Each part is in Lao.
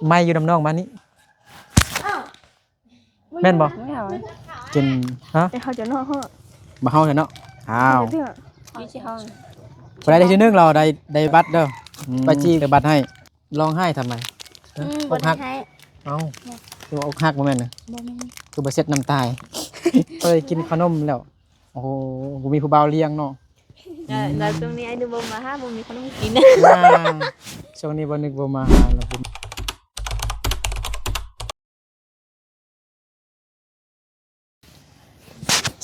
ໄມ້ຢູ່ນຳນ້ອງມານີ້ ອ້າວ ແມ່ນບໍ່? ບໍ່ເອົາ ກິນ ຮະ? ແຕ່ເຮົາຈະນອກເຮົາ ບໍ່ເຮົາເນາະ ອ້າວ ເຮົາຈະເທື່ອ ຢູ່ທີ່ເຮົາ ຜູ້ໃດໄດ້ທີໜຶ່ງລາວໄດ້ ໄດ້ບັດເດີ ອືມ ປາຈີໄດ້ບັດໃຫ້ ຮ້ອງໄຫ້ທຳໄມ? ອືມ ອກຫັກ ບໍ່ໄດ້ໄຫ້ ເອົ້າ ຄືວ່າອົກຫັກບໍ່ແມ່ນນະ? ບໍ່ແມ່ນ ຄືບໍ່ເຊັດນ້ຳຕາຍ ເຄີຍກິນຂະໜົມແລ້ວ ໂອ້ໂຫ ບໍ່ມີຜູ້ບ່າວລ້ຽງເນາະ ແລ້ວ ອືມ ແລ້ວຊ່ວງນີ້ອ້າຍໜຶ່ງບໍ່ມາຫາ ບໍ່ມີຂະໜົມກິນ ອ່າ ຊ່ວງນີ້ບ່າວໜຶ່ງບໍ່ມາຫາແລ້ວ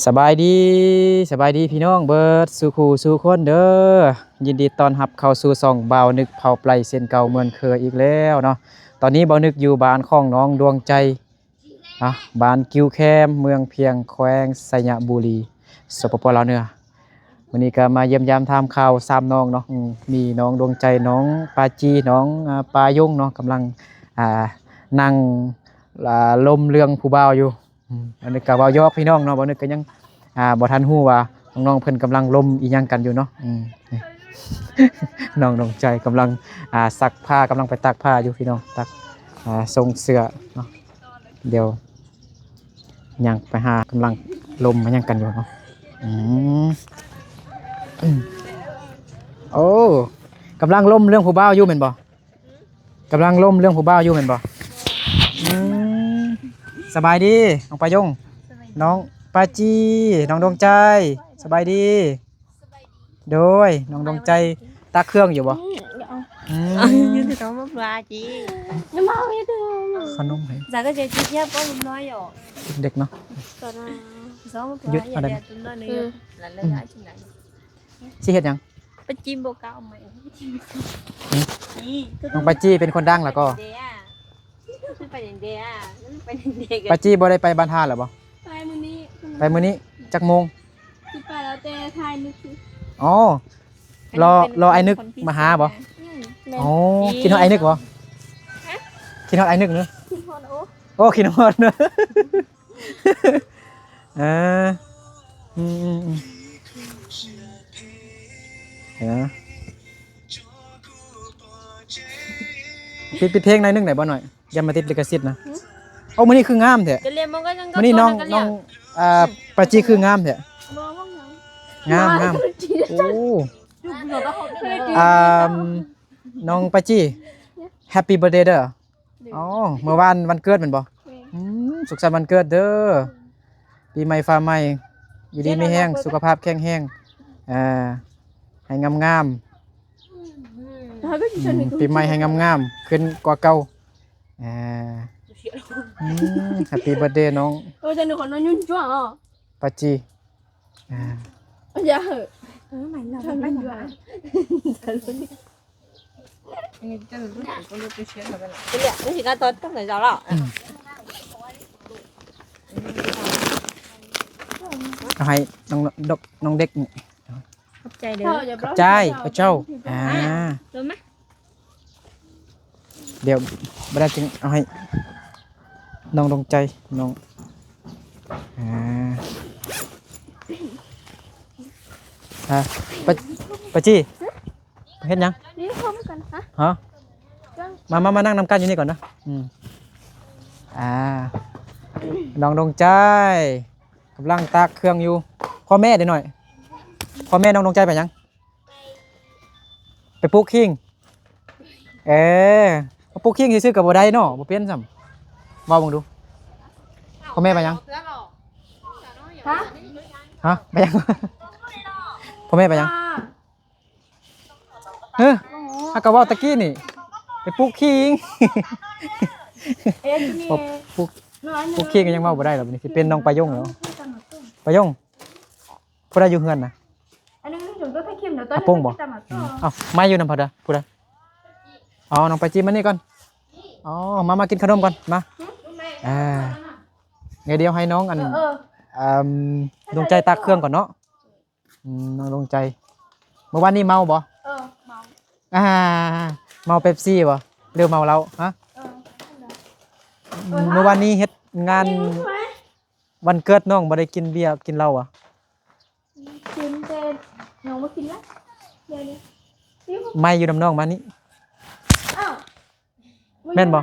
ສະບາຍດີ ສະບາຍດີພີ່ນ້ອງເບິດສູ່ຄູ່ສູ່ຄົນເດີ ຍິນດີຕ້ອນຮັບເຂົ້າສູ່ຊ່ອງບ່າວນຶກເຜົ່າໄປເຊັ່ນເກົ່າເໝືອນເຄີຍອີກແລ້ວເນາະ ຕອນນີ້ບ່າວນຶກຢູ່ບ້ານຂອງນ້ອງດວງໃຈ ນະ ບ້ານກິ່ວແຄມ ເມືອງພຽງ ແຂວງໄຊຍະບູລີ ສປປ ລາວເໜືອ ມື້ນີ້ກໍມາຢ້ຽມຢາມຖາມຂ່າວສາມນ້ອງເນາະ ອືມ ມີນ້ອງດວງໃຈ ນ້ອງປາຈີ ນ້ອງ ອາ ປາຍົງເນາະ ກຳລັງ ອ່າ ນັ່ງ ອ່າ ລົມເລື່ອງຜູ້ບ່າວຢູ່ ອືມ ອັນນີ້ກໍເວົ້າຢອກພີ່ນ້ອງເນາະ ບ່າວນຶກກໍຍັງ ອ່າ ບໍ່ທັນຮູ້ວ່ານ້ອງໆເພິ່ນກຳລັງລົມອີ່ຫຍັງກັນຢູ່ເນາະ ອືມ ນີ້ ນ້ອງດວງໃຈກຳລັງ ອ່າ ຊັກຜ້າ ກຳລັງໄປຕາກຜ້າຢູ່ພີ່ນ້ອງ ຕາກ ອ່າ ສົ່ງເສື້ອເນາະ ດຽວຍ່າງໄປຫາ ກຳລັງລົມຫຍັງກັນຢູ່ເນາະ ອືມ ໂອ້ ກຳລັງລົມເລື່ອງຜູ້ບ່າວຢູ່ແມ່ນບໍ່? ກຳລັງລົມເລື່ອງຜູ້ບ່າວຢູ່ແມ່ນບໍ່? ອືມ ສະບາຍດີ ນ້ອງປາຍົງ ສະບາຍດີ ນ້ອງປາຈີ ນ້ອງດວງໃຈ ສະບາຍດີ ສະບາຍດີ ໂດຍ ນ້ອງດວງໃຈ ຕັກເຄື່ອງຢູ່ບໍ່? ອືມ ອືມ ຢູ່ທີ່ຕ້ອງມາປາຈີ ຍັງມາເຮັດຂະໜົມໃຫ້ ຈາກກໍຈະຈິບຍາປ້ອນລຸງນ້ອຍຢູ່ ເດັກເນາະ ກໍໄດ້ ຢູ່ ອັນນັ້ນ ອືມ ຊິເຮັດຫຍັງ? ປາຈີບໍ່ກ້າເອົາໃໝ່ ນີ້ ນ້ອງປາຈີເປັນຄົນດັງແລ້ວກໍ ປາຈີບໍ່ໄດ້ໄປບ້ານທ່າແລ້ວບໍ່? ໄປມື້ນີ້ ໄປມື້ນີ້ ຈັກໂມງ? ຊິໄປແລ້ວແຕ່ຖ່າຍມື້ຄື ອໍ ລໍ ລໍອ້າຍນຶກມາຫາບໍ່? ອືມ ແມ່ນ ອໍ ຄິດຮອດອ້າຍນຶກບໍ່? ຮະ? ຄິດຮອດອ້າຍນຶກເນາະ? ຄິດຮອດ ໂອ້ ໂອ້ ຄິດຮອດເນາະ. ເອີ ອືມໆໆ ເອີ ປິດ ປິດເພງໜ້ອຍໜຶ່ງໄດ້ບໍ່ໜ້ອຍ? ຢ່າມາຕິດລິຂະສິດນະ. ຫືມ? ໂອ້ ມື້ນີ້ຄືງາມແທ້. ມື້ນີ້ນ້ອງ ນ້ອງ ອ່າ ປາຈີຄືງາມແທ້. ງາມ ງາມ. ໂອ້ ອ່າ ນ້ອງປາຈີ Happy birthday ເດີ. ອໍ ເມື່ອວານວັນເກີດແມ່ນບໍ່? ແມ່ນ. ອືມ ສຸກສັນວັນເກີດເດີ ປີໃໝ່ຟ້າໃໝ່ ຢູ່ດີມີແຮງ ສຸຂະພາບແຂງແຮງ ເອີ ໃຫ້ງາມໆ ອືມ ປີໃໝ່ໃຫ້ງາມໆ ຂຶ້ນກວ່າເກົ່າ ເອີ ອືມ Happy birthday ນ້ອງ ເອີ ຈັງໜຶ່ງ ຂໍນອນຫຍຸ້ນຈ້ວງເນາະ ປາຈີ ອ່າ ຢ່າເຫາະ ເອີ ໄໝລະ ໄປຫຍັງ ເອົາໃຫ້ນ້ອງ ນ້ອງເດັກນີ້ ຂອບໃຈເດີ ຂອບໃຈພະເຈົ້າ ອ່າ ລົມມາ ດຽວບັດນັ້ນຈຶ່ງເອົາໃຫ້ນ້ອງດວງໃຈ ນ້ອງ ອ່າ ອ່າ ປາ ປາຈີ ເຮັດຫຍັງ? ນີ້ພ້ອມກັນ ຮະ? ຮະ? ມາ ມາ ມານັ່ງນຳກັນຢູ່ນີ້ກ່ອນເດີ ອືມ ອ່າ ນ້ອງດວງໃຈກຳລັງຕາກເຄື່ອງຢູ່ ພໍ່ແມ່ເດນ້ອຍ ພໍ່ແມ່ນ້ອງດວງໃຈໄປຫຍັງ? ໄປປູກຂີງ ເອີ ມາປູກຂີງຊື່ໆກໍບໍ່ໄດ້ເນາະ ບໍ່ເປັນຊ້ຳ ເວົ້າເບິ່ງດູ ພໍ່ແມ່ໄປຫຍັງ? ຮະ? ຮະ? ໄປຫຍັງ? ພໍ່ແມ່ໄປຫຍັງ? ອ່າ ເອີ ເຮົາກໍເວົ້າຕະກີ້ນີ້ ໄປປູກຂີງ ເອັດນີ້ ປູກ ປູກຂີງກໍຍັງເວົ້າບໍ່ໄດ້ດອກ ບັດນີ້ຊິເປັນນ້ອງປາຍົງແລ້ວ ປາຍົງ ຜູ້ໃດຢູ່ເຮືອນນະ? ອາປົງບໍ? ອືມ ເອົ້າ ມາຢູ່ນຳໃຜເດີ ຜູ້ໃດ? ອໍ ນ້ອງປາຈີມານີ້ກ່ອນ ອໍ ມາ ມາກິນຂະໜົມກ່ອນ ມາ ອ່າ ດຽວໃຫ້ນ້ອງອັນ ເອີ ເອີ ດວງໃຈຕາກເຄື່ອງກ່ອນເນາະ. ອືມ ນ້ອງດວງໃຈ ມື້ວານນີ້ເມົາບໍ່? ເອີ ເມົາ ອ່າ ເມົາເປັບຊີບໍ່ ຫຼືເມົາເຫຼົ້າ? ຮະ? ເອີ ອືມ ມື້ວານນີ້ເຮັດງານວັນເກີດນ້ອງ ບໍ່ໄດ້ກິນເບຍກິນເຫຼົ້າຫວາ? ກິນແຕ່ນ້ອງບໍ່ກິນລະ ດຽວນີ້ ໄມ້ຢູ່ນຳນ້ອງມານີ້ ອ້າວ ແມ່ນບໍ່?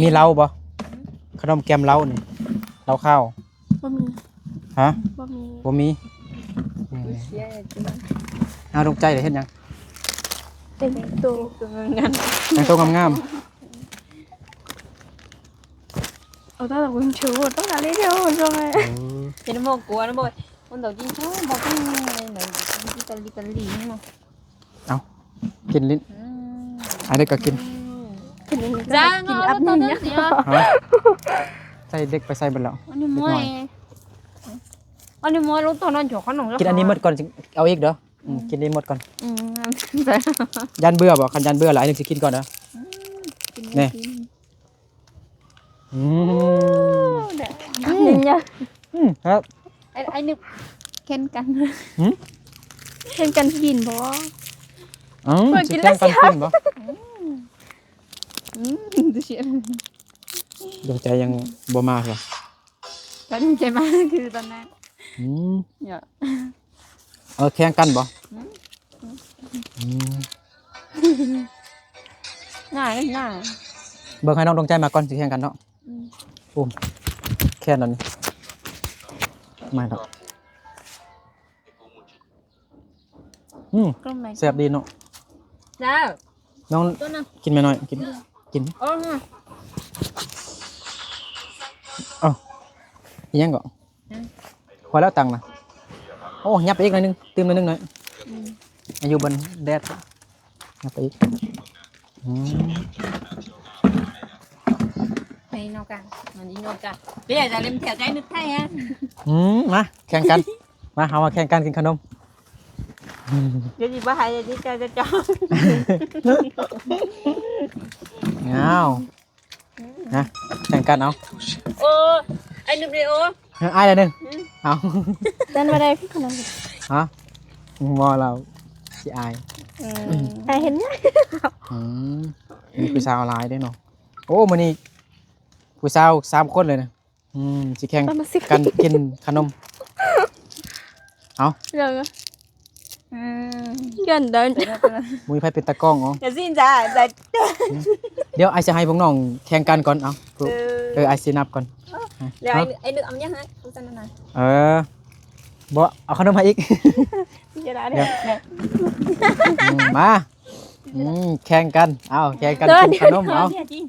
ມີເຫຼົ້າບໍ່? ຂະໜົມແກ້ມເຫຼົ້ານີ້ ເຫຼົ້າຂາວ. ບໍ່ມີ. ຮະ? ບໍ່ມີ. ບໍ່ມີ. ອືມ ເອົາ ດວງໃຈເຮັດຫຍັງ? ແຕ່ງໂຕ ແຕ່ງໂຕງາມໆ. ໂອ້ ຕາລະບຸນເທວ ຕ້ອງການເລວ ເອີ ເຫັນໝໍກວນບໍ່? ຄົນເຂົາກິນເຂົ້າບໍ່ກິນ ກິນກະລີກະລີເນາະ. ເອົາ ກິນຫຼິ້ນ. ອືມ ອັນນີ້ກໍກິນ. ອືມ ກິນ ກິນອັບນີ້. ຮະ? ໃສ່ເດັກໄປໃສ່ເບິດແລ້ວ. ອັນນີ້ມວຍ ເດັກນ້ອຍ ອັນນີ້ມວຍລົງຕົວນອນຢູ່ຂະໜົມ. ກິນອັນນີ້ໝົດກ່ອນ ເອົາອີກເດີ. ອືມ ອືມ ກິນນີ້ໝົດກ່ອນ. ອືມ ຢ້ານເບື່ອບໍ່? ຄັນຢ້ານເບື່ອຫຼາຍ ອັນນີ້ຊິກິນກ່ອນເດີ. ອືມ ກິນ ນີ້ ກິນ. ອືມ ໂອ້ ແດດ ອືມ ອືມ ຄັບ ໄອ້ ໄອ້ນຶກແຂ່ງກັນ. ຫືມ? ແຂ່ງກັນກິນບໍ່? ເອົ້າ ຊິແຂ່ງກັນກິນບໍ່? ອືມ ອືມ ດວງໃຈຍັງບໍ່ມາເທື່ອ. ຕອນນີ້ໃຈມາຄືຕອນນັ້ນ. ອືມ ເອີ ແຂ່ງກັນບໍ່? ອືມ ອືມ ງ່າຍ ງ່າຍ. ເບິ່ງໃຫ້ນ້ອງດວງໃຈມາກ່ອນ ຊິແຂ່ງກັນເນາະ. ອືມ ໂອ້ ແຄ່ນັ້ນ ມາດອກ. ອືມ ແຊບດີເນາະ. ເຈົ້າ ນ້ອງ ກິນແມ່ນ້ອຍ ກິນ ກິນ. ເອົາ ອີຫຍັງເກາະ? ອືມ ພໍແລ້ວຕັງນະ. ໂອ້ ຫຍັບໄປອີກໜ້ອຍໜຶ່ງ ຕື່ມໜ້ອຍໜຶ່ງໜ້ອຍ. ອືມ ອາຍຸບັນແດດ ຫຍັບໄປອີກ. ອືມ ໄປນອກກັນ ມັນອີນອກກັນ. ເປັນຫຍັງຈະເລັມແຖວໃຈນຶກໄທຮະ? ອືມ ມາແຂ່ງກັນ. ມາ ເຮົາມາແຂ່ງກັນກິນຂະໜົມ. ດຽວຊິບໍ່ໃຫ້ ດຽວຊິເຈົ້າ ເຈົ້າ ເຈົ້າ. ອ້າວ ນະ ແຂ່ງກັນເອົາ. ໂອ້ ໄອ້ໜຶ່ງເດໂອ ເອີ ອ້າຍລະໜຶ່ງ. ອືມ ເອົາ ເຕັ້ນບໍ່ໄດ້ ຮະ? ບໍ່ ລາວຂີ້ອາຍ. ອືມ ອາຍເຫັນຫຍັງ? ອືມ ມີຜູ້ສາວຫຼາຍເດ້ເນາະ. ໂອ້ ມື້ນີ້ຜູ້ສາວສາມຄົນເລີຍນະ. ອືມ ຊິແຂ່ງກັນກິນຂະໜົມ. ເອົາ ເລື່ອງ ອືມ ຢ້ານໄດ້ ບໍ່ມີໃຜເປັນຕາກ້ອງ. ເອົາ ຢ່າຊີ້ນຈ້າ ດຽວອ້າຍຊິໃຫ້ພວກນ້ອງແຂ່ງກັນກ່ອນ. ເອົາ ເອີ ເອີ ອ້າຍຊິນັບກ່ອນ. ແລ້ວໄອ້ ໄອ້ນຶກເອົາຫຍັງໃຫ້ຜູ້ຊັ້ນນະ? ເອີ ບໍ່ ເອົາຂະໜົມໃຫ້ອີກ. ດຽວ ອືມ ມາ ອືມ ແຂ່ງກັນ ເອົາ ແຂ່ງກັນກິນຂະໜົມ. ເອົາ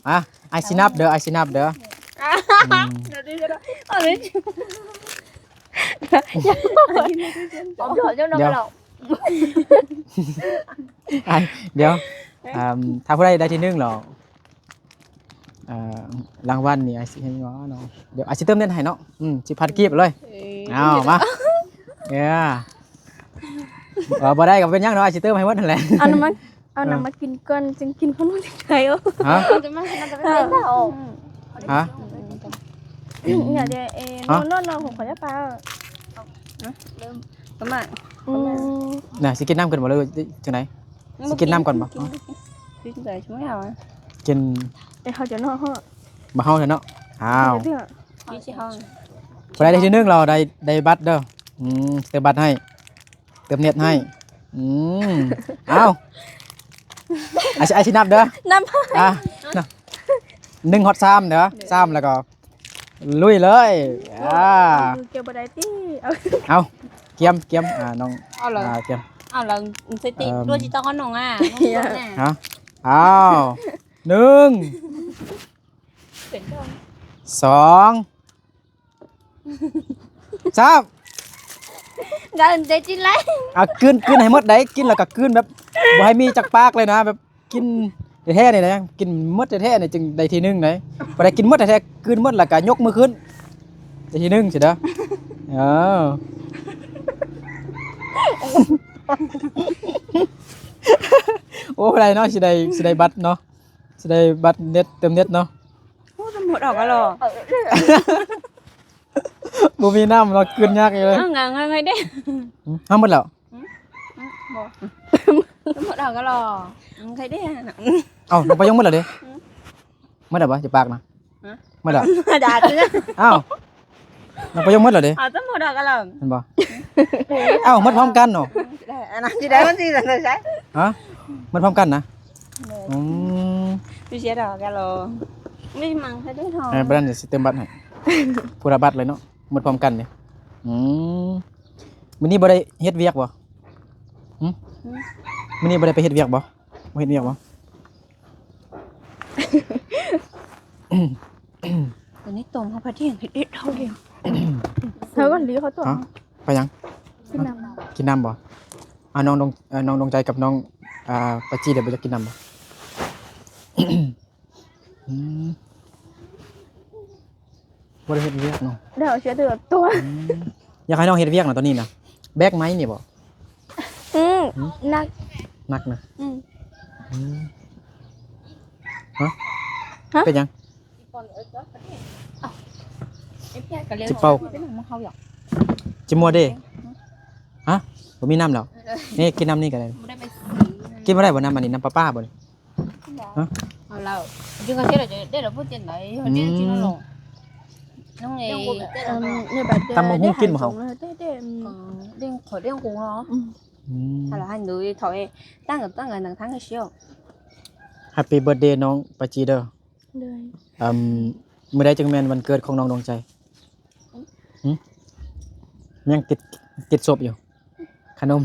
ອ່ະ ອ້າຍຊິນັບເດີ ອ້າຍຊິນັບເດີ. ອືມ ດຽວ ດຽວ ດຽວ ດຽວ ດຽວ ດຽວ ອ່າ ຖ້າຜູ້ໃດໄດ້ທີໜຶ່ງແລ້ວ ອ່າ ລາງວັນນີ້ອ້າຍຊິໃຫ້ເນາະ. ດຽວອ້າຍຊິເຕີມເງິນໃຫ້ເນາະ. ອືມ ສິບພັນກີບເລີຍ. ເອີ ເອົາ ມາ. ເອີ ເອີ ບໍ່ໄດ້ກໍເປັນຫຍັງເນາະ ອ້າຍຊິເຕີມໃຫ້ໝົດຫັ້ນແຫຼະ. ເອົານ້ຳມັນ ເອົານ້ຳມາກິນກ່ອນ ຈຶ່ງກິນຂະໜົມຈັ່ງໄດ້. ຮະ? ຮະ? ຢ່າເດ ເອ ຮະ? ນ້ອງໆ ຂອງຂ້ອຍຢ່າປາ. ປະມານ ອືມ ນະ ຊິກິນນ້ຳກ່ອນບໍ່ ຫຼືຈັ່ງໃດ? ຊິກິນນ້ຳກ່ອນບໍ່? ກິນ ກິນ ກິນ ກິນ ເອີ ເຮົາຈະເນາະ ບໍ່ເຮົາແທ້ເນາະ. ອ້າວ ກິນຊິເຮົາ ຜູ້ໃດໄດ້ທີໜຶ່ງລາວໄດ້ ໄດ້ບັດເດີ. ອືມ ເຕີມບັດໃຫ້ ເຕີມເນັດໃຫ້. ອືມ ເອົາ ອ້າຍຊິ ອ້າຍຊິນັບເດີ ນັບ ອ່ະ ໜຶ່ງຮອດສາມເດີ ສາມແລ້ວກໍລຸຍເລີຍ. ອ່າ ເກັບບໍ່ໄດ້ຕິ ເອົາ ກຽມ ກຽມ ອ່າ ນ້ອງ ເອົາລະ ກຽມ ເອົາລະ ສະຕິ ເອີ ດ້ວຍຊິຕ້ອງເອົານ້ອງ ອ່າ ນ້ອງ ຮະ? ອ້າວ ໜຶ່ງ ສອງ ສາມ ກໍໄດ້ຈິນໄລ ອ່ະ ກືນ ກືນໃຫ້ໝົດໄດ໋ ກິນແລ້ວກໍກືນແບບ ບໍ່ໃຫ້ມີຈັກປາກເລີຍນະ ແບບກິນແທ້ໆນີ້ນະ ກິນໝົດແທ້ໆນີ້ຈຶ່ງໄດ້ທີໜຶ່ງໄດ໋. ບໍ່ໄດ້ກິນໝົດແທ້ໆ ກືນໝົດແລ້ວກໍຍົກມືຂຶ້ນ ໄດ້ທີໜຶ່ງຊິເດີ. ເອີ ໂອ້ ບໍ່ໄດ້ເນາະ ຊິໄດ້ ຊິໄດ້ບັດເນາະ ຊິໄດ້ບັດເນັດ ເຕີມເນັດເນາະ. ໂອ້ ຕຳຫຼວດອອກແລ້ວເນາະ ບໍ່ມີນ້ຳເນາະ ກືນຍາກຢູ່ເລີຍ. ເອົາ ງາຍໆເດ້ ຫືມ ເອົາໝົດແລ້ວ. ອືມ ບໍ່ ຕຳຫຼວດອອກແລ້ວເນາະ ອືມ ໃຄເດ້. ເອົ້າ ນ້ອງປະຍົງໝົດແລ້ວເດ້. ອືມ ໝົດແລ້ວບໍ່ ຈະປາກນະ? ຮະ? ໝົດແລ້ວ ດາດ ອ້າວ ນ້ອງປະຍົງໝົດແລ້ວເດ້. ເອົາ ຕຳຫຼວດອອກແລ້ວ ເຫັນບໍ່? ເອົ້າ ໝົດພ້ອມກັນເນາະ. ອືມ ຊິໄດ້ ອັນນັ້ນຊິໄດ້ ມັນຊິໄດ້ໃສ? ຮະ? ໝົດພ້ອມກັນນະ? ເອີ ອືມ ຊິເສຍດອກກະໂລ ນີ້ມັງໃຫ້ໄດ້ທອງ. ເອີ ບໍ່ນັ້ນຊິເຕີມບັດໃຫ້ ຜູ້ລະບັດເລີຍເນາະ ໝົດພ້ອມກັນເດ້. ອືມ ມື້ນີ້ບໍ່ໄດ້ເຮັດວຽກບໍ່? ຫຶ? ຫື? ມື້ນີ້ບໍ່ໄດ້ໄປເຮັດວຽກບໍ່? ບໍ່ເຮັດວຽກບໍ່? ຕອນນີ້ຕົມເຮົາພະທ່ຽງເຮັດເຮັດເຮົາດຽວ ເຮົາກໍລີເຂົາຕົມ. ຮະ? ໄປຫຍັງ? ກິນນ້ຳ ກິນນ້ຳບໍ່? ອ່າ ນ້ອງດວງ ເອີ ນ້ອງດວງໃຈກັບນ້ອງ ອ່າ ປາຈີເດ ບໍ່ຢາກກິນນ້ຳບໍ່? ອືມ ບໍ່ໄດ້ເຮັດວຽກເນາະ ດຽວເຊື່ອຕົວ ອືມ ຢາກໃຫ້ນ້ອງເຮັດວຽກນະຕອນນີ້ນະ ແບກໄມ້ນີ້ບໍ່? ອືມ ຫື? ໜັກ ໜັກນະ ອືມ ອືມ ຮະ? ຮະ? ເປັນຫຍັງ? ຊິເປົ່າ ຊິມົວເດ້? ຮະ? ບໍ່ມີນ້ຳແລ້ວ ນີ້ ກິນນ້ຳນີ້ກໍໄດ້ ບໍ່ໄດ້ໄປຊື້ ກິນບໍ່ໄດ້ບໍ່ ນ້ຳອັນນີ້ ນ້ຳປະປາບໍ່ນີ້? ຮະ? ເອົາແລ້ວ ຈຶ່ງກໍເສຍແລ້ວ ໄດ້ແລ້ວບໍ່ເຈັນໄດ ອືມ ເຈັນແລ້ວ ນ້ອງເອ ຕຳບັກຫຸ່ງກິນບໍ່ເຮົາ? ເອີ ເດ້ງ ຂໍເດ້ງກຸງເນາະ ອືມ ອືມ Happy birthday ນ້ອງປາຈີເດີ. ໂດຍ ອືມ ມື້ໃດຈຶ່ງແມ່ນວັນເກີດຂອງນ້ອງດວງໃຈ? ຫຶ? ຍັງຕິດ ຕິດສົບຢູ່ ຂະໜົມ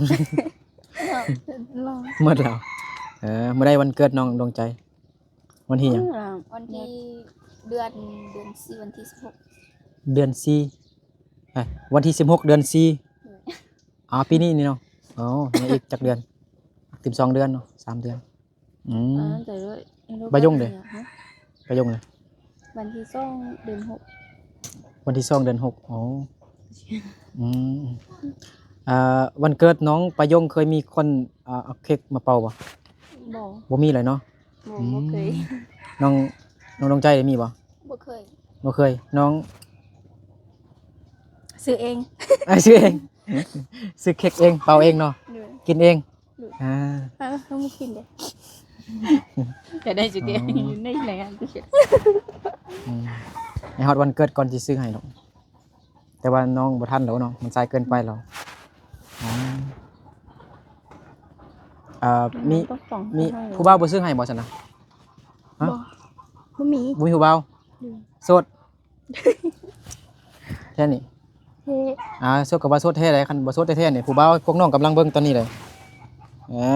ໝົດແລ້ວ ເອີ ມື້ໃດວັນເກີດນ້ອງດວງໃຈ? ວັນທີຫຍັງ? ວັນທີ ເດືອນ ເດືອນສີ່ ວັນທີສິບຫົກ ເດືອນສີ່ ເອີ ວັນທີສິບຫົກ ເດືອນສີ່ ໂດຍ ອໍ ປີນີ້ນີ້ເນາະ ອໍ ຍັງອີກຈັກເດືອນ? ສິບສອງເດືອນເນາະ ສາມເດືອນ ອືມ ປາຍົງເດ? ຮະ? ປາຍົງເດ? ວັນທີສອງ ເດືອນຫົກ ວັນທີສອງ ເດືອນຫົກ ອໍ ອືມ ອ່າ ວັນເກີດນ້ອງປາຍົງເຄີຍມີຄົນ ອ່າ ເອົາເຄັກມາເປົ່າບໍ່? ບໍ່ ບໍ່ມີເລີຍເນາະ ບໍ່ ອືມ ບໍ່ເຄີຍ ນ້ອງ ນ້ອງດວງໃຈມີບໍ່? ບໍ່ເຄີຍ ບໍ່ເຄີຍ ນ້ອງ ຊື້ເອງ ຊື້ເອງ ຊື້ເຄັກເອງ ເປົ່າເອງເນາະ ໂດຍ ກິນເອງ ໂດຍ ອ່າ ເອີ ຕ້ອງກິນເດ້ ຈະໄດ້ຊິເດ ອໍ ຢູ່ໃນແຫຼງ ອືມ ໃຫ້ຮອດວັນເກີດກ່ອນຊິຊື້ໃຫ້ດອກ ແຕ່ວ່ານ້ອງບໍ່ທັນແລ້ວເນາະ ມັນສາຍເກີນໄປແລ້ວ ອໍ ເອີ ມີ ມີຜູ້ບ່າວບໍ່ຊື້ໃຫ້ບໍ່ຊັ້ນນະ? ຮະ? ບໍ່ ບໍ່ມີ ບໍ່ມີຜູ້ບ່າວ ໂດຍ ໂສດ ແທ້ນີ້ ເອີ ອ່າ ໂສດກໍວ່າໂສດແທ້ໃດ໋ ຄັນບໍ່ໂສດແທ້ໆນີ້ ຜູ້ບ່າວພວກນ້ອງກຳລັງເບິ່ງຕອນນີ້ເລີຍ ເອີ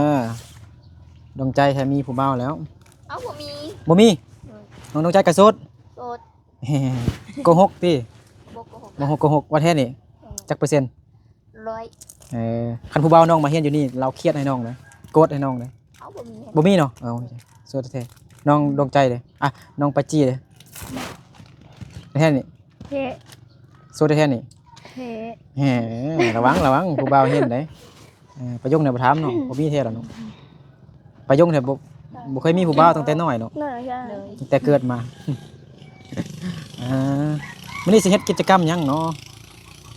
ດວງໃຈແທ້ມີຜູ້ບ່າວແລ້ວ ເອົ້າ ບໍ່ມີ ບໍ່ມີ ໂດຍ ນ້ອງດວງໃຈກໍໂສດ ໂສດ ໂກຫົກຕິ ບໍ່ໂກຫົກ ບໍ່ໂກຫົກ ວ່າແທ້ນີ້ ເອີ ຈັກເປີເຊັນ? ຮ້ອຍ ເອີ ຄັນຜູ້ບ່າວນ້ອງມາຮຽນຢູ່ນີ້ ລາວຄຽດໃຫ້ນ້ອງເດີ ໂກດໃຫ້ນ້ອງເດີ ເອົ້າ ບໍ່ມີ ບໍ່ມີເນາະ ເອົາ ໂສດແທ້ໆ ນ້ອງດວງໃຈເດ ອ່ະ ນ້ອງປາຈີເດ ແທ້ນີ້ ແທ້ ໂສດແທ້ນີ້ ແຮະ ລະວັງ ລະວັງ ຜູ້ບ່າວເຫັນເດ້. ເອີ ປາຍົງນີ້ບໍ່ຖາມເນາະ ບໍ່ມີແທ້ລະເນາະ. ປາຍົງແທ້ບໍ່ ບໍ່ເຄີຍມີຜູ້ບ່າວຕັ້ງແຕ່ນ້ອຍເນາະ ໂດຍ ຕັ້ງແຕ່ເກີດມາ. ອ່າ ມື້ນີ້ຊິເຮັດກິດຈະກຳຫຍັງເນາະ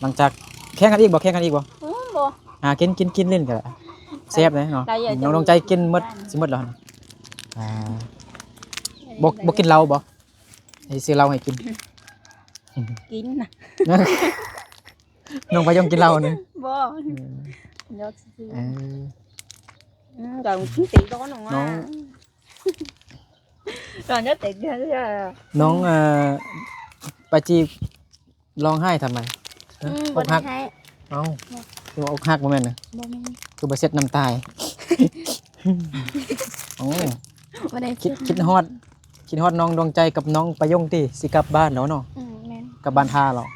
ຫຼັງຈາກ ແຂ່ງກັນອີກບໍ່ ແຂ່ງກັນອີກບໍ່? ອືມ ບໍ່ ອ່າ ກິນ ກິນ ກິນຫຼິ້ນກໍໄດ້ ແຊບເດ້ເນາະ. ນ້ອງ ນ້ອງໃຈກິນໝົດ ຊິໝົດແລ້ວຫັ້ນ. ອ່າ ບໍ່ ບໍ່ກິນເຫຼົ້າບໍ່? ໃຫ້ຊື້ເຫຼົ້າໃຫ້ກິນ ກິນນະ. ນ້ອງປາຍົງກິນເຫຼົ້ານີ້ ບໍ່ ເອີ ເອີ ອືມ ກໍກິນຕີດອນອອກມາ ນ້ອງ ກ່ອນຈະເຕະເດືອນ ນ້ອງ ເອີ ປາຈີຮ້ອງໄຫ້ທຳໄມ? ອືມ ບໍ່ໄດ້ຮ້ອງໄຫ້. ເອົ້າ ຄືວ່າອົກຫັກບໍ່ແມ່ນນະ? ບໍ່ແມ່ນ ຄືບໍ່ເຊັດນ້ຳຕາ. ໂອ້ ບໍ່ໄດ້ ຄິດ ຄິດຮອດ ຄິດຮອດນ້ອງດວງໃຈກັບນ້ອງປາຍົງຕິ ຊິກັບບ້ານແລ້ວເນາະ. ອືມ ແມ່ນ ກັບບ້ານທ່າເນາະ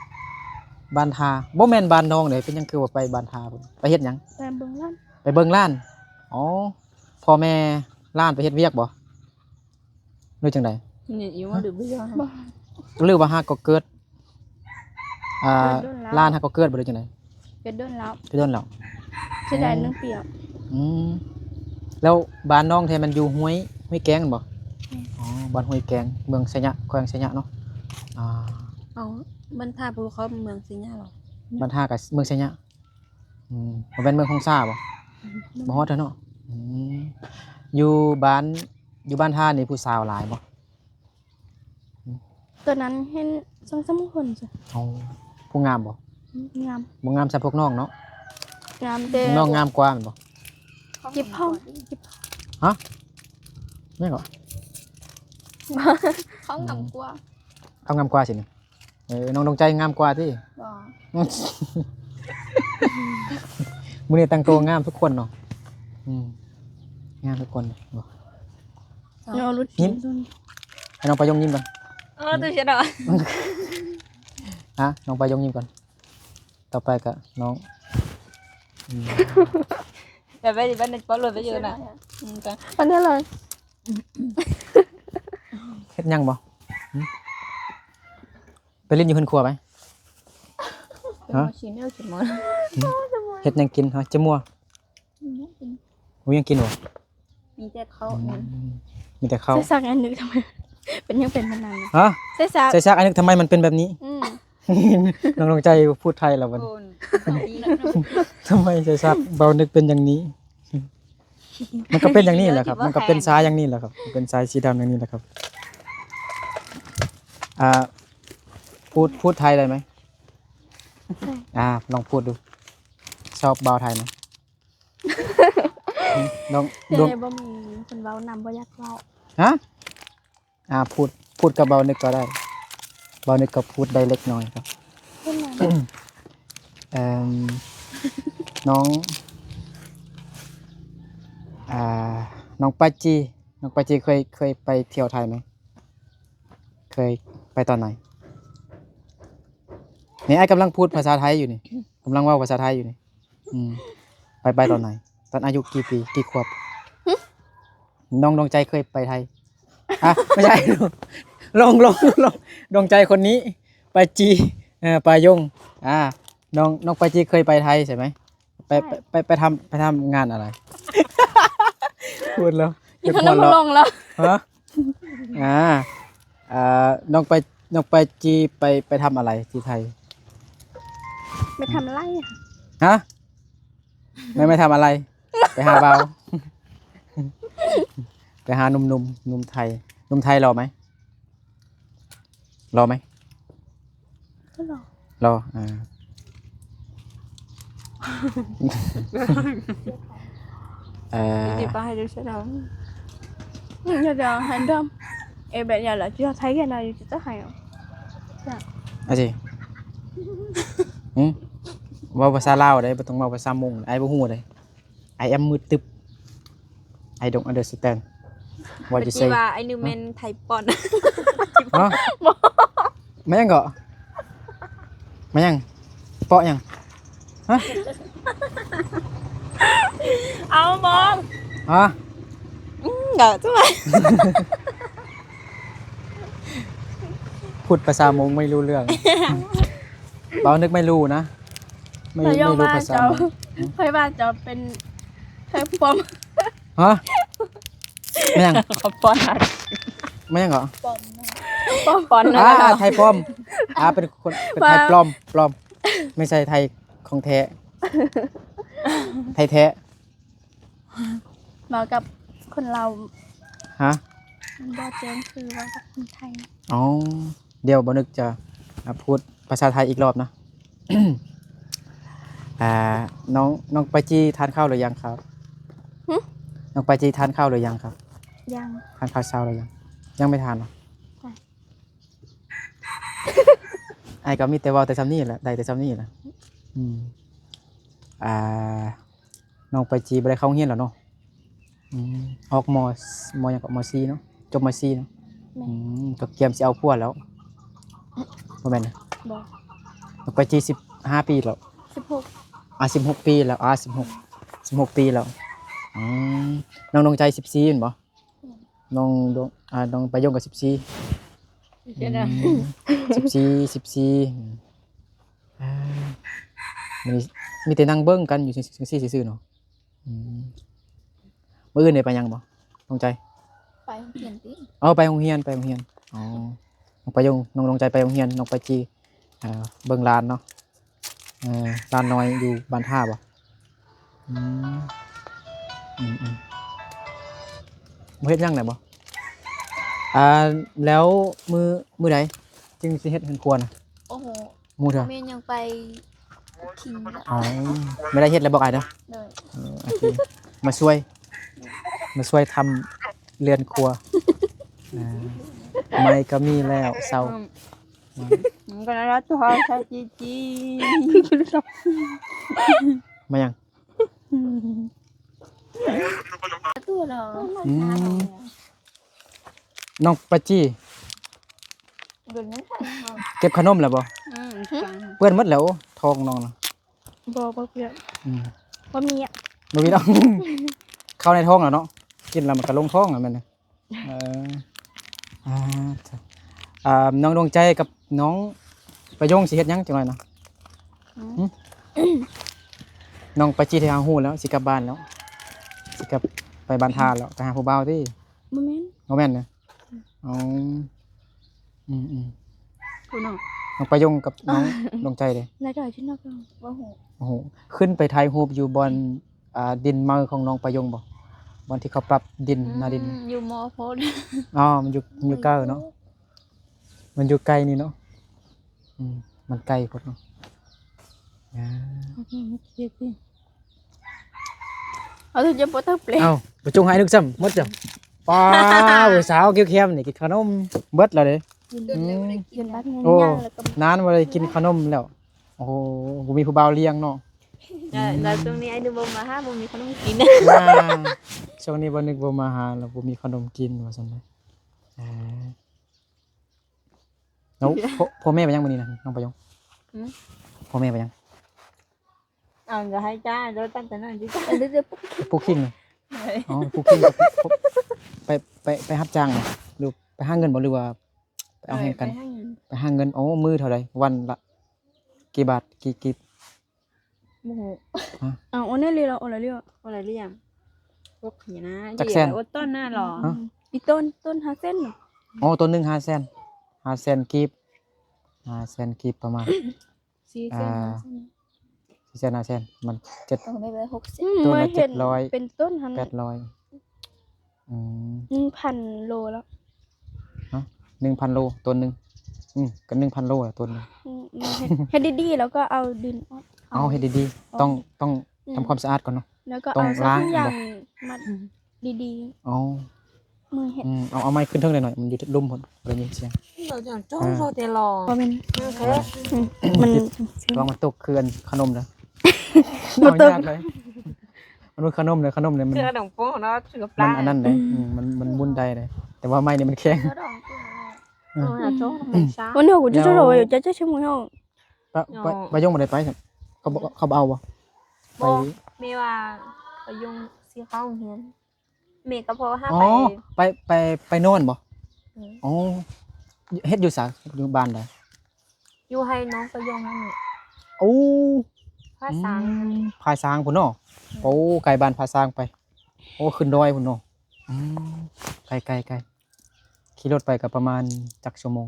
ບ້ານທ່າ ບໍ່ແມ່ນບ້ານນ້ອງເດ້. ເປັນຫຍັງຄືວ່າໄປບ້ານທ່າພຸ້ນ ໄປເຮັດຫຍັງ? ໄປເບິ່ງຫຼານ ໄປເບິ່ງຫຼານ. ອໍ ພໍ່ແມ່ຫຼານໄປເຮັດວຽກບໍ່ ຫຼືຈັ່ງໃດ? ນີ້ຢູ່ມາດຶກບໍ່ຍອມ ຫຼືວ່າຫາກໍເກີດ ອ່າ ເກີດດົນແລ້ວ ຫຼານຫາກໍເກີດບໍ່ ຫຼືຈັ່ງໃດ? ເກີດດົນແລ້ວ ເກີດດົນແລ້ວ ເສຍດາຍ ອໍ ໜຶ່ງປີແລ້ວ. ອືມ ແລ້ວບ້ານນ້ອງແທ້ມັນຢູ່ຫ້ວຍ ຫ້ວຍແກງແມ່ນບໍ່? ແມ່ນ ອໍ ບ້ານຫ້ວຍແກງ ເມືອງໄຊຍະ ແຂວງໄຊຍະເນາະ. ອ່າ ເອົ້າ ບ້ານທ່າພູເຂົາເມືອງໄຊຍະເນາະ. ບ້ານທ່າກໍເມືອງໄຊຍະ. ອືມ ບໍ່ແມ່ນເມືອງຫົງສາບໍ່? ອືມ ບໍ່ຮອດເນາະ. ອືມ ຢູ່ບ້ານ ຢູ່ບ້ານທ່ານີ້ຜູ້ສາວຫຼາຍບໍ່? ຕອນນັ້ນເຫັນສອງສາມຄົນ. ອໍ ຜູ້ງາມບໍ່? ອືມ ງາມ ບໍ່ງາມສ່ຳພວກນ້ອງເນາະ. ງາມແຕ່ ນ້ອງງາມກວ່າແມ່ນບໍ່? ເຈັບທ້ອງ ເຈັບ ຮະ? ແມ່ນບໍ່? ເຂົາງາມກວ່າ ເຂົາງາມກວ່າຊິນີ້. ເອີ ນ້ອງດວງໃຈງາມກວ່າຕິ? ບໍ່ ມື້ນີ້ແຕ່ງຕົວງາມທຸກຄົນເນາະ. ອືມ ງາມທຸກຄົນ. ບໍ່ ເອົາລຸດ ຍິ້ມ ໃຫ້ນ້ອງປາຍົງຍິ້ມກ່ອນ. ເອີ ຕູ້ເສຍດອກ ຮະ ນ້ອງປາຍົງຍິ້ມກ່ອນ. ຕໍ່ໄປກໍນ້ອງ ອືມ ແຕ່ໄປບ້ານນີ້ປອດລົດໄປຢູ່ນະ. ອືມ ກໍອັນນີ້ເລີຍ. ເຮັດຫຍັງບໍ່? ຫື? ໄປຫຼິ້ນຢູ່ເຮືອນຄົວໄປ. ເປັນ ຮະ? ມາຊິແນວຊິມາ ຫື? ເຮັດຫຍັງກິນ ຮະ? ຈະມົວ ອືມ ບໍ່ມີຫຍັງກິນບໍ່? ມີແຕ່ເຂົ້າ. ອືມ ມີແຕ່ເຂົ້າ. ໃສ່ຊັກອັນໜຶ່ງທຳໄມ? ເປັນຫຍັງເປັນແບບນັ້ນ? ຮະ? ໃສ່ຊັກ ໃສ່ຊັກອັນໜຶ່ງທຳໄມມັນເປັນແບບນີ້? ອືມ ນ້ອງດວງໃຈພູດໄທແລ້ວບັດນີ້. ທຳໄມໃສ່ຊັກເບົານຶກເປັນຢ່າງນີ້? ມັນກໍເປັນຢ່າງນີ້ແຫຼະຄັບ ມັນກໍເປັນຊາຍຢ່າງນີ້ແຫຼະຄັບ ເປັນຊາຍສີດຳຢ່າງນີ້ແຫຼະຄັບ. ອ່າ ພູດ ພູດໄທໄດ້ໄໝ? ໄດ້. ອ່າ ລອງພູດດູ ຊອບບ່າວໄທໄໝ? ນ້ອງ ແຕ່ດວງ ບໍ່ມີຄົນເວົ້ານຳ ບໍ່ຢາກເວົ້າ. ຮະ? ອ່າ ພູດ ພູດກັບບ່າວນຶກກໍໄດ້ ບ່າວນຶກກໍພູດໄດ້ເລັກນ້ອຍຄັບ. ເປັນຫຍັງ? ເອີ່ມ ນ້ອງ ອ່າ ນ້ອງປາຈີ ນ້ອງປາຈີເຄີຍ ເຄີຍໄປທ່ຽວໄທໄໝ? ເຄີຍໄປຕອນໃດ? ນີ້ອ້າຍກຳລັງພູດພາສາໄທຢູ່ນີ້ ກຳລັງເວົ້າພາສາໄທຢູ່ນີ້. ອືມ ໄປ ໄປຕອນໃດ? ຕອນອາຍຸກີ່ປີ ກີ່ຂວບ? ຫຶ? ນ້ອງດວງໃຈເຄີຍໄປໄທ? ອ່ະ ບໍ່ໃຊ່ ນ້ອງ ນ້ອງ ນ້ອງ ດວງໃຈຄົນນີ້ ປາຈີ ເອີ ປາຍົງ ອ່າ ນ້ອງ ນ້ອງປາຈີເຄີຍໄປໄທໃຊ່ໄໝ? ໄປ ໄປ ໄປ ໄປທຳ ໄປທຳງານອະໄລ? ພຸດແລ້ວ ອີກຄົນໜຶ່ງລົງແລ້ວ ຮະ? ອ່າ ອ່າ ນ້ອງໄປ ນ້ອງໄປຈີໄປ ໄປທຳອະໄລທີ່ໄທ? ໄປທຳໄລ່. ຮະ? ແມ່ນໄປທຳອະໄລ? ໄປຫາບ່າວ ໄປຫາໜຸ່ມໆ ໜຸ່ມໄທ. ໜຸ່ມໄທຫຼໍ່ໄໝ? ຫຼໍ່ໄໝ? ກໍຫຼໍ່. ຫຼໍ່ ອ່າ ເອີ ຈະປະໃຫ້ດູຊະດອງ ອືມ ຢ່າດອງ ແຮນດອມ ເອ ແບບຢ່າລະ ຈະໄທກັນນະ ຈະໄທ ອາຊິ ຫຶ ເວົ້າພາສາລາວໄດ້ ບໍ່ຕ້ອງເວົ້າພາສາມົ້ງ ອ້າຍບໍ່ຮູ້ເດ້. I am ມືດຕຶບ. I don't understand what you say. ວ່າໄອ້ໜຶ່ງແມ່ນໄທປອນ. ຮະ? ມາຫຍັງເກາະ? ມາຫຍັງ? ເປາະຫຍັງ? ຮະ? ເອົາມອງ. ຮະ? ອືມ ເກາະຈັ່ງຫວະ ພູດພາສາມົ້ງໄມ່ຮູ້ເລື່ອງ. ເວົ້ານຶກໄມ່ຮູ້ນະ ໄມ່ ໄມ່ຮູ້ພາສາ ໄທບ້ານເຈົ້າເປັນໄທປ້ອມ ຮະ? ແມ່ນຫຍັງ? ຂອບປ້ອນ ແມ່ນຫຍັງເກາະ? ປ້ອມ ປ້ອມ ປ້ອມ ອ່າ ໄທປ້ອມ ອ່າ ເປັນຄົນ ເປັນໄທປລອມ ປລອມ ບໍ່ແມ່ນໄທຂອງແທ້ ໄທແທ້ ເວົ້າກັບຄົນລາວ ຮະ? ມັນບໍ່ແຈ້ງຄືເວົ້າກັບຄົນໄທ ອໍ ດຽວບ່າວນຶກຈະ ອ່າ ພູດພາສາໄທອີກລອບນະ. ອ່າ ນ້ອງ ນ້ອງປາຈີທານເຂົ້າຫຼືຍັງຄັບ? ຫຶ? ນ້ອງປາຈີທານເຂົ້າຫຼືຍັງຄັບ? ຍັງ. ທານເຂົ້າເຊົ້າຫຼືຍັງ? ຍັງໄມ່ທານເນາະ? ໃຊ່. ອ້າຍກໍມີແຕ່ເວົ້າແຕ່ຊ່ຳນີ້ແຫຼະ ໄດ້ແຕ່ຊ່ຳນີ້ແຫຼະ. ອືມ ອ່າ ນ້ອງປາຈີບໍ່ໄດ້ເຂົ້າໂຮງຮຽນແລ້ວເນາະ? ອືມ ອອກ ມ ມ ຫຍັງເກາະ ມ ສີ່ເນາະ ຈົບ ມ ສີ່ເນາະ? ແມ່ນ. ອືມ ກໍກຽມຊິເອົາຜົວແລ້ວ ບໍ່ແມ່ນນະ? ບໍ່. ນ້ອງປາຈີສິບຫ້າປີແລ້ວ? ສິບຫົກ. ອ່າ ສິບຫົກປີແລ້ວ ອ່າ ສິບຫົກ ສິບຫົກປີແລ້ວ. ອືມ ນ້ອງດວງໃຈສິບສີ່ແມ່ນບໍ່? ແມ່ນ. ນ້ອງດວງ ອ່າ ນ້ອງປາຍົງກໍສິບສີ່. ອືມ ສິບສີ່ ສິບສີ່ ອ່າ ມີ ມີແຕ່ນັ່ງເບິ່ງກັນຢູ່ ຈັ່ງ ຈັ່ງຊີ້ຊື່ໆເນາະ. ອືມ ມື້ອື່ນໄດ້ໄປຫຍັງບໍ່ ດວງໃຈ? ໄປໂຮງຮຽນຕິ? ອໍ ໄປໂຮງຮຽນ ໄປໂຮງຮຽນ. ອໍ ນ້ອງປາຍົງ ນ້ອງດວງໃຈໄປໂຮງຮຽນ ນ້ອງປາຈີ ອ່າ ເບິ່ງຫຼານເນາະ. ເອີ ຫຼານນ້ອຍຢູ່ບ້ານທ່າບໍ່? ອືມ ອືມໆ ບໍ່ເຮັດຫຍັງໄດ້ບໍ່? ອ່າ ແລ້ວມື້ ມື້ໃດຈຶ່ງຊິເຮັດເຮືອນຄົວນະ? ໂອ້ໂຫ ໝູ່ເທື່ອ ແມ່ຍັງໄປຄິງ. ອໍ ແມ່ໄດ້ເຮັດແລ້ວບອກອ້າຍເດີ. ໂດຍ. ເອີ ໂອເຄ ມາຊ່ວຍ ມາຊ່ວຍທຳເຮືອນຄົວ. ອ່າ ໄມ້ກໍມີແລ້ວ ເສົາ. ອືມ ມັນກໍລະຕົວໃສ່ຈີຈີ ມາຫຍັງ? ອືມ ນ້ອງປາຈີ ເກັບຂະໜົມແລ້ວບໍ່? ອືມ ເປື້ອນໝົດແລ້ວ ໂອ້ ທ້ອງນ້ອງນະ. ບໍ່ ບໍ່ເປື້ອນ. ອືມ ບໍ່ມີອະ ບໍ່ມີດອກ ເຂົ້າໃນທ້ອງແລ້ວເນາະ ກິນແລ້ວມັນກໍລົງທ້ອງແລ້ວແມ່ນ. ເອີ ອ່າ ອ່າ ນ້ອງດວງໃຈກັບນ້ອງປະຍົງຊິເຮັດຫຍັງຈັກໜ້ອຍນະ? ອືມ ຫຶ? ນ້ອງປາຈີໄດ້ຫາຮູ້ແລ້ວ ຊິກັບບ້ານແລ້ວ ຊິກັບໄປບ້ານທ່າແລ້ວ ໄປຫາຜູ້ບ່າວຕິ? ບໍ່ແມ່ນ ບໍ່ແມ່ນນະ? ອືມ ອືມໆ ຜູ້ນ້ອງ ນ້ອງປະຍົງກັບນ້ອງດວງໃຈເດ? ນາຈອຍຊິນອກ ບໍ່ຮູ້ ບໍ່ຮູ້. ຂຶ້ນໄປຖ່າຍຮູບຢູ່ບ່ອນ ອ່າ ດິນໃໝ່ຂອງນ້ອງປະຍົງບໍ່? ບ່ອນທີ່ເຂົາປັບດິນ ອືມ ນາດິນ ຢູ່ມໍໂພດ. ອໍ ມັນຢູ່ ມັນຢູ່ໃກ້ເນາະ ມັນຢູ່ໃກ້ນີ້ເນາະ. ອືມ ມັນໃກ້ໂພດເນາະ. ອ່າ ເອົາ ຈະບໍ່ເຕີເປ ເອົ້າ ບໍ່ຈົ່ງໃຫ້ນຶກຊ້ຳ ໝົດຈ້ະ. ປ້າ ຜູ້ສາວແຄມໆນີ້ກິນຂະໜົມເບິດແລ້ວເດ້. ກິນ ອືມ ກິນບັດ ໂອ້ ນານບໍ່ໄດ້ກິນຂະໜົມແລ້ວ. ໂອ້ໂຫ ບໍ່ມີຜູ້ບ່າວລ້ຽງເນາະ. ແລ້ວ ອືມ ແລ້ວຊ່ວງນີ້ອ້າຍໜຶ່ງບໍ່ມາຫາ ບໍ່ມີຂະໜົມກິນ. ອ່າ ຊ່ວງນີ້ບໍ່ນຶກບໍ່ມາຫາ ແລ້ວບໍ່ມີຂະໜົມກິນວ່າຊັ້ນເດ. ອ່າ ແລ້ວພໍ່ ພໍ່ແມ່ໄປຫຍັງມື້ນີ້ນະ ນ້ອງປະຍົງ? ຫື? ພໍ່ແມ່ໄປຫຍັງ? ເອົາ ຈະໃຫ້ຈ້າ ແລ້ວຕັ້ງແຕ່ນັ້ນຊິ ປູກ ປູກຂີງ. ເອີ ອໍ ປູກຂີງ ໄປ ໄປ ໄປຮັບຈ້າງບໍ ຫຼືໄປຫາເງິນບໍ ຫຼືວ່າ ໄປເອົາແຮງກັນ ເອີ ໄປຫາເງິນ ໄປຫາເງິນ. ໂອ້ ມື້ເທົ່າໃດ? ວັນລະ ກີ່ບາດ ກີ່ ກີ່ ບໍ່ຮູ້. ຮະ? ເອົາ ໂອເນລີລະ ໂອລາລີລະ ໂອລາລີລະ ປົກເຫຍນະ ຈັກແສນ? ໂອຕົ້ນນະຫຼໍ? ຮະ? ອີຕົ້ນ ຕົ້ນຫ້າແສນເນາະ. ໂອ້ ຕົ້ນໜຶ່ງຫ້າແສນ ຫ້າແສນກີບ ຫ້າແສນກີບປະມານ ສີ່ແສນ ອ່າ ຫ້າແສນ ສີ່ແສນ ຫ້າແສນ ມັນເຈັດ ໂອ້ ແມ່ນຫົກແສນ ອືມ ຕົ້ນລະເຈັດຮ້ອຍ ເປັນຕົ້ນຫັ້ນ ແປດຮ້ອຍ. ອືມ ໜຶ່ງພັນໂລແລ້ວ. ຮະ? ໜຶ່ງພັນໂລຕົ້ນໜຶ່ງ. ອືມ ກໍໜຶ່ງພັນໂລແຫຼະຕົ້ນໜຶ່ງ. ອືມ ເຮັດ ເຮັດດີໆ ແລ້ວກໍເອົາດິນອອກ. ເອົາ ເອົາ ເຮັດດີໆ ອອກ ຕ້ອງ ຕ້ອງ ອືມ ທຳຄວາມສະອາດກ່ອນເນາະ. ແລ້ວກໍເອົາສັກຢ່າງມັດດີໆ. ອໍ ມືເຮັດ. ອືມ ເອົາ ເອົາໄມ້ຂຶ້ນເທິງໜ້ອຍໆ ມັນຢູ່ລຸ່ມພຸ້ນ ບໍ່ໄດ້ຍິນສຽງ. ເອີ ບໍ່ແມ່ນ ອືມ ມັນ ລອງມັນຕົກຄືອັນຂະໜົມເດີ. ບໍ່ຕົກ ເອົາຍາກເລີຍ. ມັນຂະໜົມເລີຍ ຂະໜົມເລີຍ ມັນ ຂະໜົມໂປ້ເນາະ ມັນອັນນັ້ນເດ້. ອືມ ມັນ ມັນໝູນໄດ້ເດ້ ແຕ່ວ່າໄມ້ນີ້ມັນແຂງ. ເອີ ໂອ້ ໂຕທຳມະຊາດ. ໂອ້ ເຮົາກໍຈະ ຈະ ຈະ ປະ ປະ ປະຍົງບໍ່ໄດ້ໄປຊັ້ນ ເຂົາບໍ່ ເຂົາບໍ່ເອົາບໍ່? ບໍ່ ໄປ ແມ່ວ່າປະຍົງຊິເຂົ້າໂຮງຮຽນ ແມ່ກັບພໍ່ຫາ ອໍ ໄປ ໄປ ໄປນອນບໍ່? ອືມ ອໍ ເຮັດຢູ່ໃສ? ຢູ່ບ້ານໃດ? ຢູ່ໄຮ່ນ້ອງກໍຢູ່ຫັ້ນນີ້ ໂອ້ ຜາສາງ ອືມ ຜາສາງພຸ້ນເນາະ. ອືມ ໂອ້ ໄກບ້ານຜາສາງໄປ. ໂອ້ ຂຶ້ນດອຍພຸ້ນເນາະ. ອືມ ໄກໆໆ. ຂີ່ລົດໄປກໍປະມານຈັກຊົ່ວໂມງ?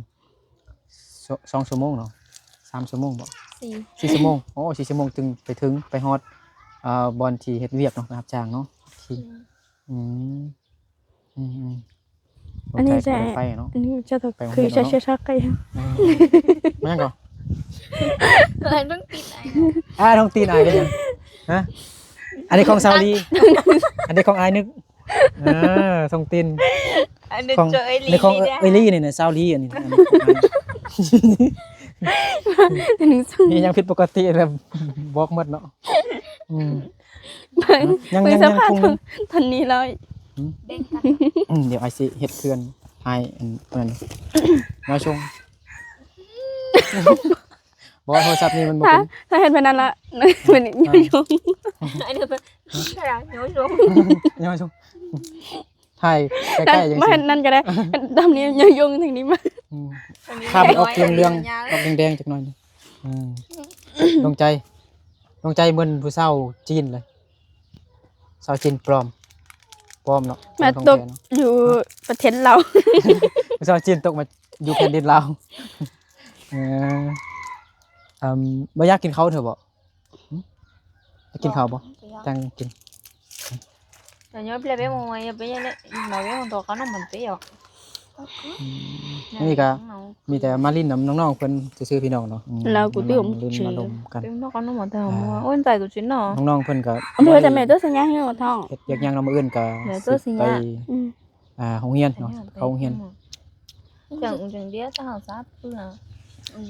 ສ- ສອງຊົ່ວໂມງເນາະ ສາມຊົ່ວໂມງບໍ? ສີ່ ສີ່ຊົ່ວໂມງ. ໂອ້ ສີ່ຊົ່ວໂມງຈຶ່ງໄປເຖິງ ໄປຮອດ ເອີ ບ່ອນທີ່ເຮັດວຽກເນາະ ໄປຮັບຈ້າງເນາະ. ໂອເຄ ອືມ ອືມໆ ອັນນີ້ຈະ ໄປເນາະ ອືມ ຈະ ໄປໂຮງຮຽນເນາະ ຄືຈະຊັກໄກ. ອືມ ແມ່ນຫຍັງກໍ? ເອີ ຕ້ອງຕິດໄອ ອ່າ ຕ້ອງຕິດໄອເປັນຫຍັງ? ຮະ? ອັນນີ້ຂອງສາວລີ ອັນນີ້ຂອງອ້າຍນຶກ. ເອີ ສົ່ງຕີນ ອັນນີ້ຂອງ ເຈົ້າເອື້ອຍລີ ອັນນີ້ຂອງເອື້ອຍລີນີ້ນະ ສາວລີ ອັນນີ້ ອັນນີ້ຂອງອ້າຍ ນີ້ຍັງຜິດປົກກະຕິແລ້ວ ບອກໝົດເນາະ. ອືມ ຍັງ ຍັງ ຍັງ ຍັງ ສະພາບ ຄົງ ຕອນນີ້ເລີຍ. ຫືມ? ແບ່ງກັນ ອືມ ດຽວອ້າຍຊິເຮັດເຄື່ອນໃຫ້ ອັນ ອັນນັ້ນ ມາຊົງ ບໍ່ ໂທລະສັບນີ້ມັນບໍ່ເປັນ ຖ້າເຮັດແບບນັ້ນລະ ມັນ ອ່າ ຍ້ອນຊົງ ອັນນີ້ເປັນ ຍ້ອນຊົງ ຍ້ອນຊົງ ຖ່າຍໃກ້ໆ ຈັ່ງຊີ້ ນັ້ນກໍໄດ້ ດຳນີ້ຍ້ອນຊົງທາງນີ້ມາ ອືມ ຂ້າມອອກເຫຼືອງໆ ອອກແດງໆ ຈັກໜ້ອຍໜຶ່ງ. ອືມ ດວງໃຈ ດວງໃຈເໝືອນຜູ້ສາວຈີນເລີຍ ສາວຈີນປອມ ປອມເນາະ ມາຕົກຢູ່ປະເທດລາວ ຜູ້ສາວຈີນຕົກມາຢູ່ແຜ່ນດິນລາວ. ເອີ ອືມ ບໍ່ຢາກກິນເຂົ້າເທື່ອບໍ? ຫຶ? ຢາກກິນເຂົ້າບໍ? ບໍ່ຢາກ ຈັ່ງກິນ ອືມ ນີ້ກໍມີແຕ່ມາຫຼິ້ນນຳນ້ອງໆເພິ່ນຊື່ໆ ພີ່ນ້ອງເນາະ. ອືມ ແລ້ວກູຕື່ມມາຫຼິ້ນມາລົມກັນ ນ້ອງໆເພິ່ນກໍ ເອີ ແຕ່ແມ່ຕົວສັນຍາໃຫ້ນ້ອງທ້ອງ ເຮັດວຽກຫຍັງເນາະ ມື້ອື່ນກໍຊິໄປ ອືມ ອ່າ ໂຮງຮຽນເນາະ ເຂົ້າໂຮງຮຽນ. ຈັ່ງ ຈັ່ງດຽວຈະເຮົາຊາບເພື່ອ ອືມ